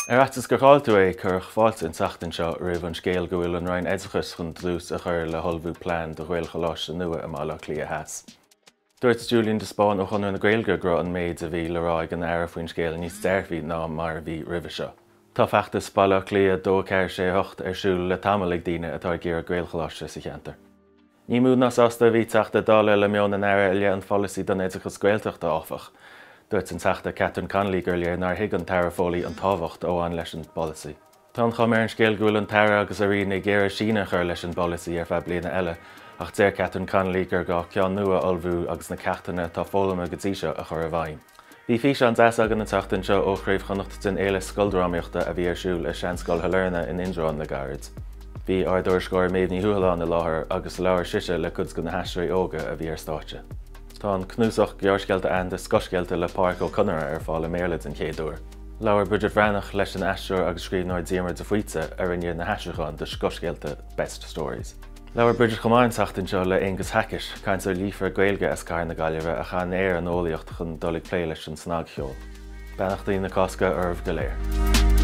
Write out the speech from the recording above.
Ar fhaitíos gur chaill tú é, cuireadh fáilte an tseachtain seo roimh an scéal go bhfuil an Roinn Oideachais chun dlús a chur le hullmhú plean do Ghaelcholáiste nua i mBaile Átha Cliath Theas. Dúirt Julian de Spáinn ó Chonradh na Gaeilge go raibh an méid a bhí le rá ag an Aire faoin scéal níos dearfaí ná mar a bhí roimhe seo. Tá feachtas Baile Átha Cliath 2 4 6 8 ar siúl le tamall ag daoine atá ag iarraidh Gaelcholáiste sa cheantar. Ní mó ná sásta a bhí Teachta Dála le meon an Aire i leith an pholasaí don oideachas Gaeltachta, áfach. Dúirt an Teachta Catherine Connolly gur léir nár thuig an tAire Foley an tábhacht a bhain leis an bpolasaí. Tá an chuma ar an scéal go bhfuil an tAire agus a roinn ag iarraidh síneadh a chur leis an bpolasaí ar feadh bliana eile, ach deir Catherine Connolly gur gá ceann nua a ullmhú agus na ceachtanna atá foghlamtha go dtí seo a chur i bhfeidhm. Bhí físeán deas againn an tseachtain seo ó Chraobh Chonnacht den Fhéile Scoildrámaíochta a bhí ar siúl i Seanscoil Shailearna in Indreabhán le gairid. Bhí ár dtuairisceoir Méabh Ní Thuathaláin i láthair agus labhair sise le cuid de na haisteoirí óga a bhí ar stáitse. Tá an cnuasach gearrscéalta aitheanta Scothscéalta le Pádraic Ó Conaire ar fáil i mBéarla den chéad uair. Labhair Bridget Bhreathnach leis an aisteoir agus scríbhneoir Diarmuid de Faoite a rinne na haistriúcháin do Scothscéalta Best Stories. Labhair Bridget chomh maith an tseachtain seo le Aonghus Hackett, cainteoir líofa Gaeilge as Cathair na Gaillimhe a chaith an aer an eolaíocht chun dul ag plé leis an snagcheol. Beannachtaí na Cásca oraibh go léir.